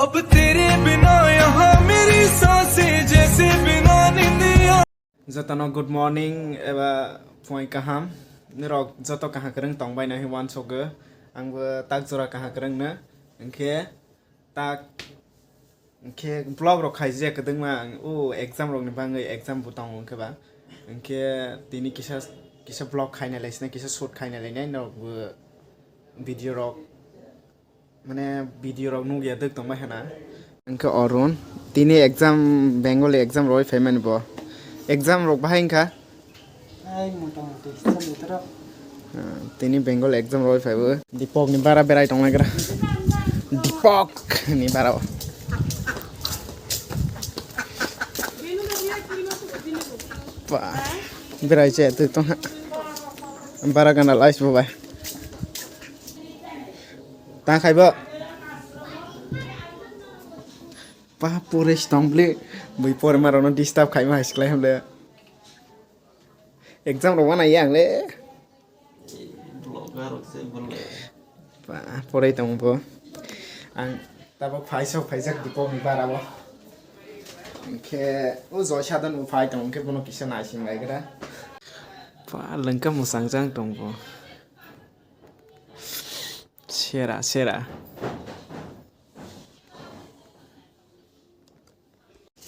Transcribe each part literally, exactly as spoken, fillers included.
अब तेरे बिना यहाँ मेरी सांसें जैसे बिना निंदिया। Jotono good morning eba phungai kaham. Norok joto kaham kwrwng tongbai nai hwnwi uansukgo. Angbo tak jora kaham kwrwngno. Hinkhe tak, hinkhe vlog rok khaijak kwdwngma ang o exam rokni bagwi, exam bo tongo hinkhe ba. Hinkhe tini kisa, kisa vlog khaina laisina, kisa shoot khaina lainai norokbo video rok. Mane video rok nukya dwk tongbai hana. Hinkhe Arun, tini exam, Bengali exam roi phaimani bo. Exam rok bahai wngkha? Ai, motamuti, chalitorok. Ah, tini Bengali exam roi phaibo. Deepak ni bara berai tonglagra. Deepak ni bara. Ba, berai che tu tongha. Bara gana lais bo bai. Ta khaibo. Pa pore stong ble. Bui pore ma rono disturb khaima haiskhlai hamle. Exam rok wana yang le. Vlogger rok se bole. Pa pore tong bo. Ang tabo phaisok phaijak Deepak ni bara bo. Hinkhe o Joy Sadan bo phai tong hinkhe bono kisa naising lai gra. Pa lengka mwsang jang tong bo. Sera, sera.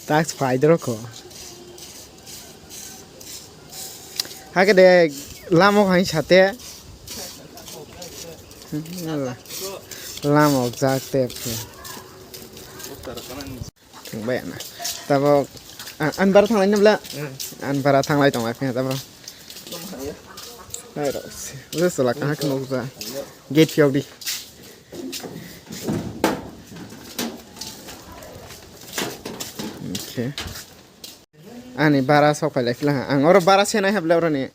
Tax phai dorok ko. Hake de lamo hai sate. Lamo jak te. Thangbai na. Tabok, a-, an bara thanglai nabla? Hmm. An bara thanglai tong ai tabok. Hai ro, se, se la kaha khno ja. Gate phiok di. Okay. Ani bara sok phai lai phila ha. Ang oro bara senai hable oro ni.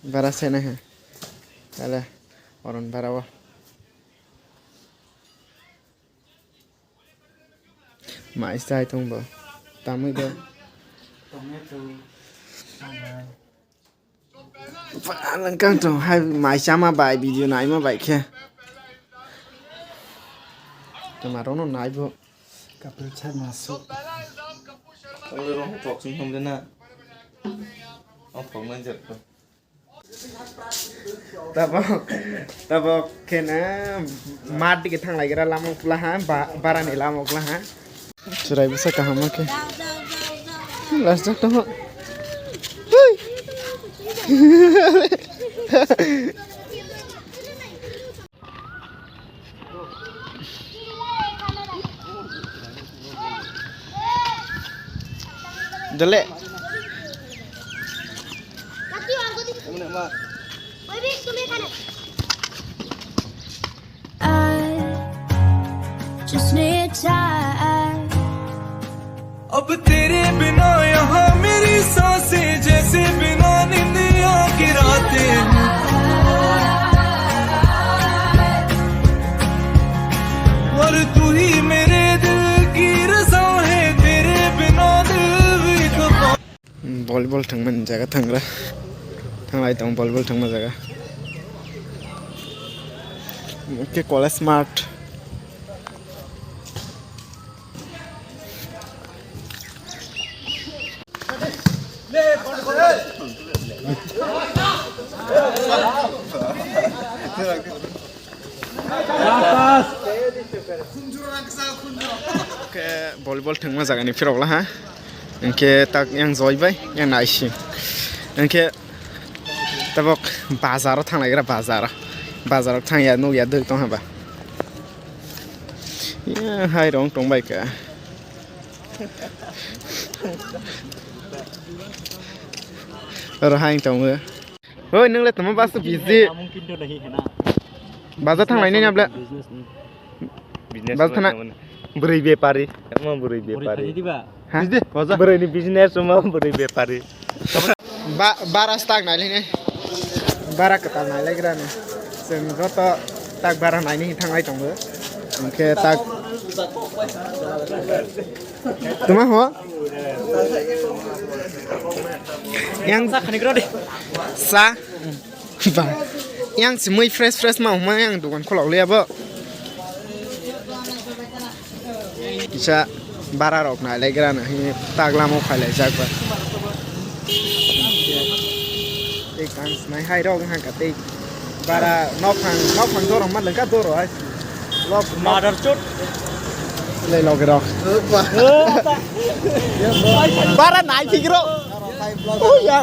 Bara senai ha. Ale, oron bara o. Mai chai tong bo. Tamui do. Tomato, sambar. Pha, nang kang tong hai mai chama bai video naima bai khe. Toma rono nai bo. Kapil chai masu. Ang le rong pok sing hom de na. Ang pok man jat ko. Tabok, tabok khe na mat dike thang lai gra lama ukla ha, ba-, bara ni lama ukla ha. Chwrai bwsa kaham ma khe. Last jak tong. Hui. Dale. I just need time. अब तेरे बिना यहाँ मेरी सांसें जैसे बिना निंदिया की रातें हैं। और तू ही मेरे दिल की रज़ा है, तेरे बिना दिल भी खफा। Volleyball thangmani jaga thangra. Thanglai tong volleyball thangma jaga. Ke college mart. Khe volleyball thwngma jagani phirok la ha. Hinkhe tak yang joi bai yang naisi. Hinkhe tabok bazaro thanglaigra bazaro. Bazaro thangya nukya dui tong haba. Ya hai rong tong bai kha. Oro hai tongo. Hoi, nung le tamo bus busy. Bazar thang lainai na bla. Business. Bazar thana. Bwrwi bepari. Tamo bwrwi bepari. Ha? Bwrwi ni business, tamo bwrwi bepari. Ba-, bara stak nai lainai. Bara kwtal nai lai gra ni. Chwng joto tak bara naini thang lai tongo. Hinkhe tak. Tuma ho? Yang sa khani gra de. Sa? Ba. Yang si mui fresh fresh ma huma yang dukan khulok liya bo. Kisa bara rok nai lai gra na hi tagla mo khai lai jak ba. Tei kang snai hai rok hang ka tei bara nok phang, nok phang doro ma lengka doro hai. Lok mother chot. Lai lok rok. Bara nai thik rok. Oh ya.